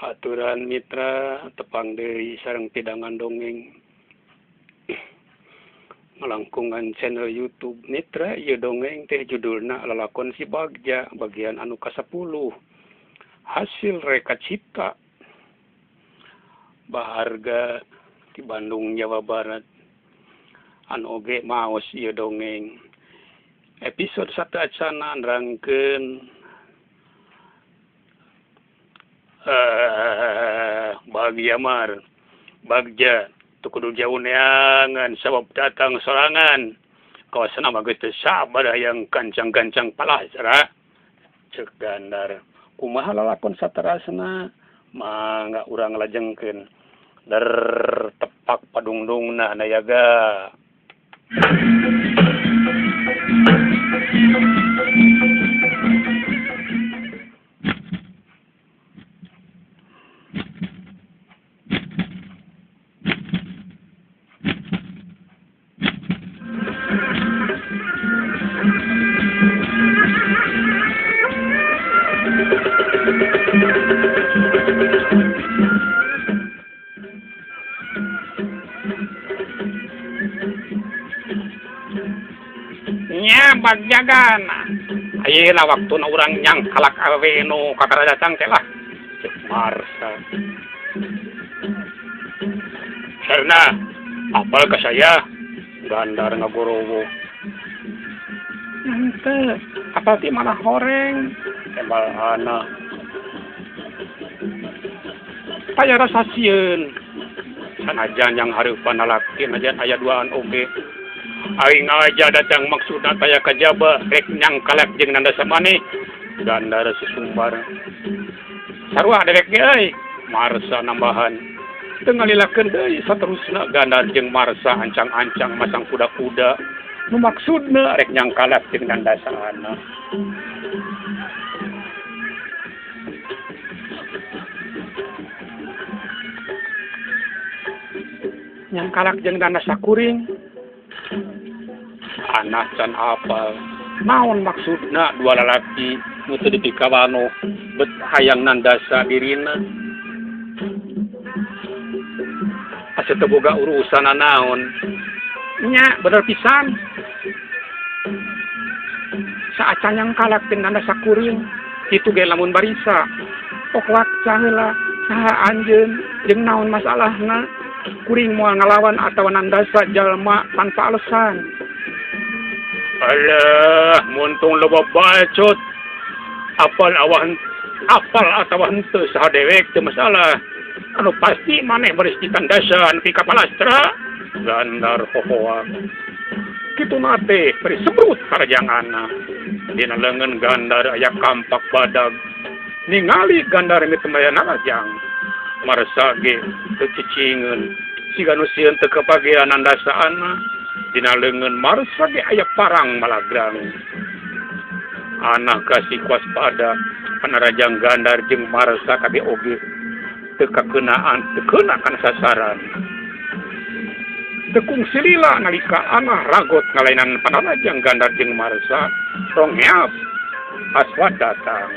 Aturan mitra tepang deui sareng pidangan dongeng ngalangkungan channel YouTube Mitra ieu dongeng teh judulna Lalakon Si Bagja bagian anu ka-10 hasil reka cipta Baharga di Bandung Jawa Barat anu oge maos ieu dongeng episode 1 acana nerangkeun Bagja Mar Bagja teu kudu jauh neangan sabab datang sorangan kawasan mah geus teu sabar hayang gancang-gancang palasra ceuk Gandar kumaha lalakon saterasna mangga urang lajengkeun der tepak padungdungna nayaga. Bagjagan ayeuna waktuna urang nyangkalak awewe nu kakara datang teh lah ceuk Marsa. Sarna apal ka saya Gandar ngagorowo. Henteu apal ti mana horeng tembal ana. Taya rasa sieun sanajan yang hareupan lalaki najan aya duaan oge. Aing aja datang maksudna taya kajaba rek nyangkalak jeung nandasa maneh Gandar susumbar. Sarua dewek ge euy Marsa nambahan. Teu ngalilakeun deui saterusna Gandar jeung Marsa ancang-ancang masang kuda-kuda nu maksudna rek nyangkalak jeung nandasana. Nyangkalak jeung nandasa kuring anak can apal naon maksudna dua lalaki nu teu dipikawanoh bet hayang nandasa dirina asa teu boga urusan naon nya bener pisan saacan nyangkalak teh nandasa kuring kitu ge lamun barisa pokwak caheula saha anjeun jeung naon masalahna kuring moal ngalawan atawa nandasa jalma tanpa alasan. Alah, muntung loba bacot. Apal awan apal atawa henteu saha dewek teu masalah. Anu pasti maneh baris ditandasan pi ka palastra. Gandar hohoa. Kitu na teh bari sebrut karajanganna. Dina leungeun Gandar aya kampak badag. Ningali Gandar mitembayan rajang. Marsa ge teu cicingeun. Siga nu sieun teu kapagean nandasaanna. Dina leungeun Marsa ge aya parang malagrang. Anak kasih waspada panarajang Gandar jeung Marsa kabeh oge teu kakeunaan teu keuna kana sasaran. Teu kungsi lila nalika anak ragot ngalainan panarajang Gandar jeung Marsa rongheap Aswad datang.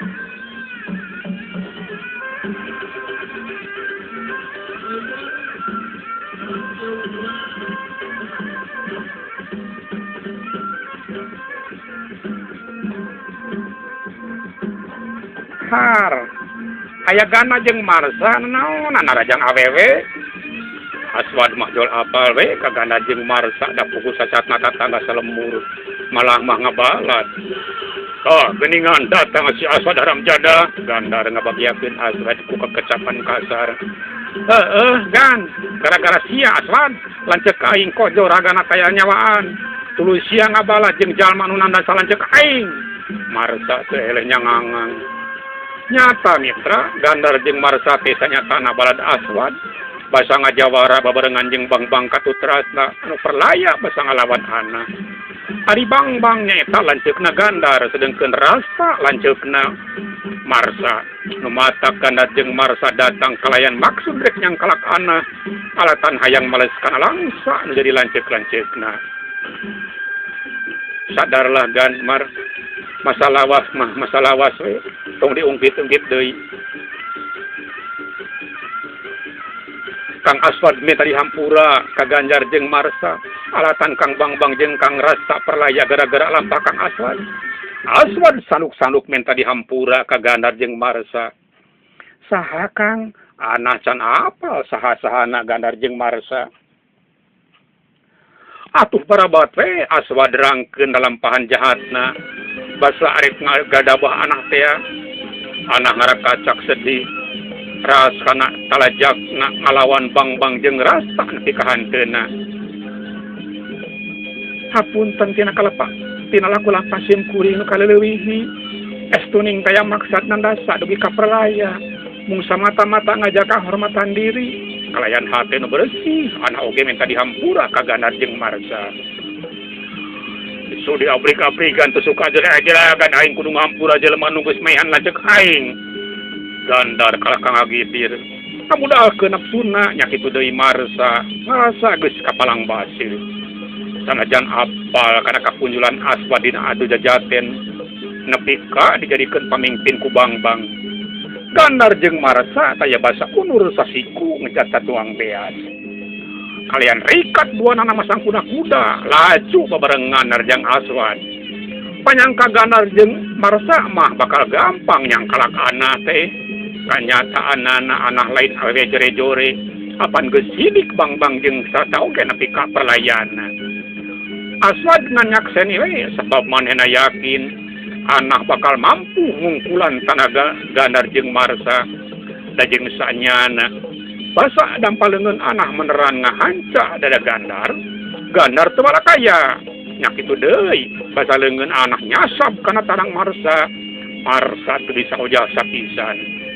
Har aya Gana jeung Marsa naonan narajang awewe Aswad mah jol apal we ka Gana jeung Marsa da pugu sacatna tatangga salemur malah mah ngabalat. Oh geuningan datang si Aswad haram jada Gandar ngabagiakeun Aswad ku kekecapan kasar. Heeh Gan gara-gara sia Aswad lanceuk aing kojo ragana taya nyawaan tuluy sia ngabalat jeung jalma nu nandasa lanceuk aing. Marsa teh eleh nyangangan. Nyata mitra Gandar jeung Marsa teh sanyatana balad Aswad basa ngajawara babarengan jeung Bangbang Katutrasna anu perlaya basa ngalawan ana. Ari Bangbang nyaeta lanceukna Gandar sedengkeun Rasta lanceukna Marsa. Nu matak Gandar jeung Marsa datang kalayan maksud rek nyangkalak ana alatan hayang maleskan langsa nu jadi lanceuk-lanceukna. Sadarlah Gan Mar masa lawas mah masa lawas we tong diungkit-ungkit deui. Kang Aswad minta dihampura ka Ganjar jeung Marsa alatan Kang Bangbang jeung Kang Rasta perlaya gara-gara lampah Kang Aswad. Aswad sanuk-sanuk minta dihampura ka Gandar jeung Marsa. Saha Kang? Anah can apal saha-sahana Gandar jeung Marsa. Atuh barabat we Aswad rangkeun lalampahan jahatna. Basa arek ngagadabah anah teh. Anah ngarakacak sedih. Ras kana talajakna ngalawan Bangbang jeung Rasta nepi ka hanteuna. Hapunten tina kalepak, tina laku lampah sim kuring nu kaleuwihi. Estuning kaya maksad nandasa dugi ka perlaya. Mung samata-mata ngajak kahormatan diri. Kalayan hate nu bersih, anah oge minta dihampura ka Gandar jeung Marsa. So diabrik-abrikan teu suka jelek-jelekan aing kudu ngampura jelema nu geus mehan lanceuk aing. Gandar kalah ka ngagitir. Kamudalkeun nafsuna nya kitu deui Marsa, ngarasa geus kapalang basir. Sanajan apal kana kapunjulan Aswad dina adu jajaten, nepi ka dijadikeun pamimpin ku Bangbang. Gandar jeung Marsa taya basa unur sasiku ngejat satuang beas. Kalian rikat dua nana masang kuda-kuda, laju babarengan narjang Aswad. Panyangka Gandar jeung Marsa mah bakal gampang nyangkalak anah teh. Kanyataanana anah lain awewe jere-jore, apan geus sidik Bangbang jeung sarta oge nepi ka perlayana. Aswad nganyakseni we sebab manehna yakin anah bakal mampu ngungkulan tanaga Gandar jeung Marsa. Da jeung sanyana basa dampal leungeun anah meneran ngahanca dada Gandar. Gandar teu balakaya. Nya kitu deui basa leungeun anah nyasab kana tarang Marsa. Marsa teu bisa ojal sapisan.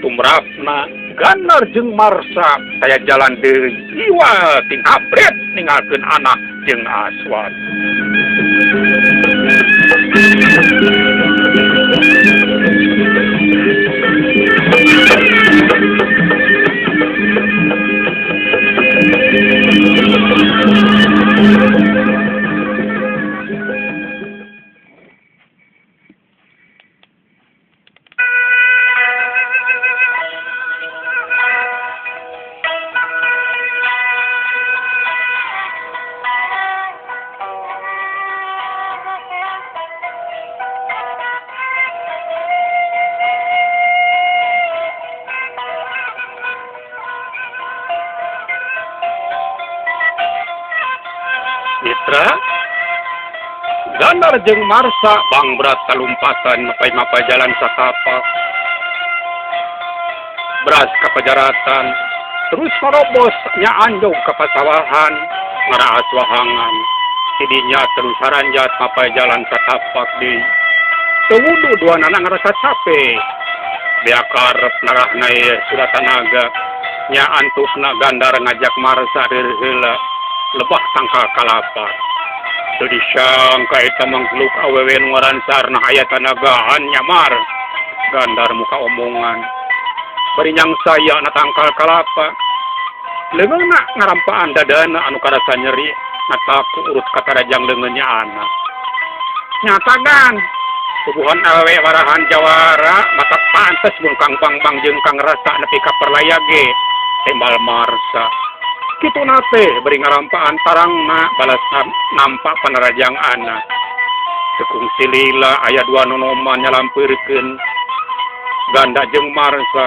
Tumrapna Gandar jeung Marsa taya jalan deui iwal ting abret ninggalkeun anah jeung Aswad. Mitra Gandar jeung Marsa bangbrat kalumpatan mapay-mapay jalan satapak. Beras ka pajaratan terus marobos nya anjog ka pasawahan ngaraas wahangan. Tidinya terus haranjat mapay jalan satapak deui. Teu wudu dua nana ngarasa capek. Beak karep narahna ye sudah tanaga. Nya antukna Gandar ngajak Marsa heula lebah tangkal kalapa. Teu disangka eta mangkluk awewe nu ngaran Sarna aya tanagaan nyamar. Gandar muka omongan. Bari nyangsaya na tangkal kalapa. Leungeunna ngarampaan dadana anu karasa nyeri nataku urut katarajang leungeun nya anak. Nyata gan tubuhan awewe warahan jawara mata pantes mun Kang Bangbang jeung Kang Rasta nepi ka perlaya ge tembal Marsa. Kitu nate beri ngarampaan tarangna balas nampak panarajang anak. Tekung silila aya dua nonoman nyalampirkeun Ganda jeung Marsa.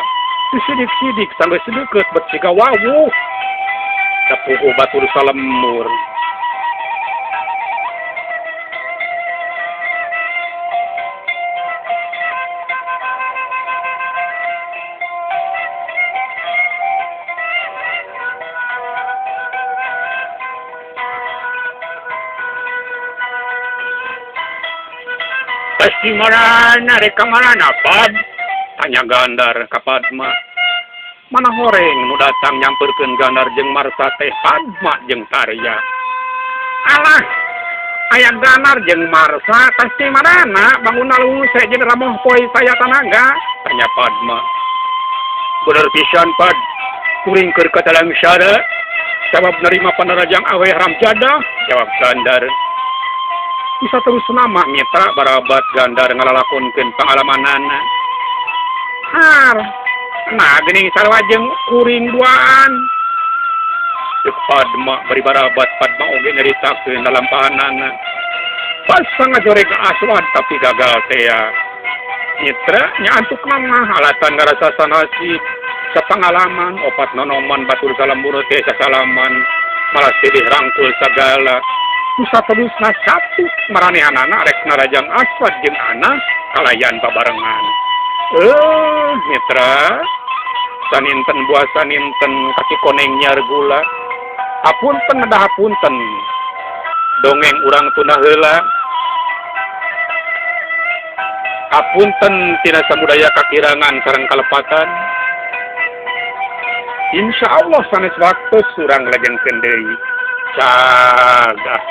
Disidik-sidik sanggeus deukeut bet siga wawuh. Sapuguh batur salemur. Pasti marana rek ka marana Pad? Tanya Gandar ka Padma. Mana horeng nu datang nyamperkeun Gandar jeung Marsa teh Padma jeung Tarya. Alah, aya Gandar jeung Marsa pasti marana bangun alus jeung ramoh poe saya tanaga? Tanya Padma. Bener pisan Pad, kuring keur katalang syara sabab nerima panarajang awe haram jadah, jawab Gandar. Bisa terus nama mitra barabat Gandar ngalalakonkeun pangalamanana. Har, Nah geuning sarua jeung kuring duaan. Ceuk Padma bari barabat Padma oge nyaritakeun lalampahanana. Basa ngajorek ka Aswad tapi gagal teh ya. Mitra nya antukna mah alasan ngarasa sanasib sapangalaman opat nonoman batur salembur teh sasalaman malah silih rangkul sagala. Nu saterusna satu maranehanana rek narajang Aswad jeung Anas kalayan babarengan. Mitra saninten buah saninten kaki koneng nyiar gula. Hapunten ada hapunten dongeng urang tunda heula. Hapunten tina samudaya kakirangan sareng kalepatan. Insya Allah sanes waktu surang lajengkeun deui. Cagah.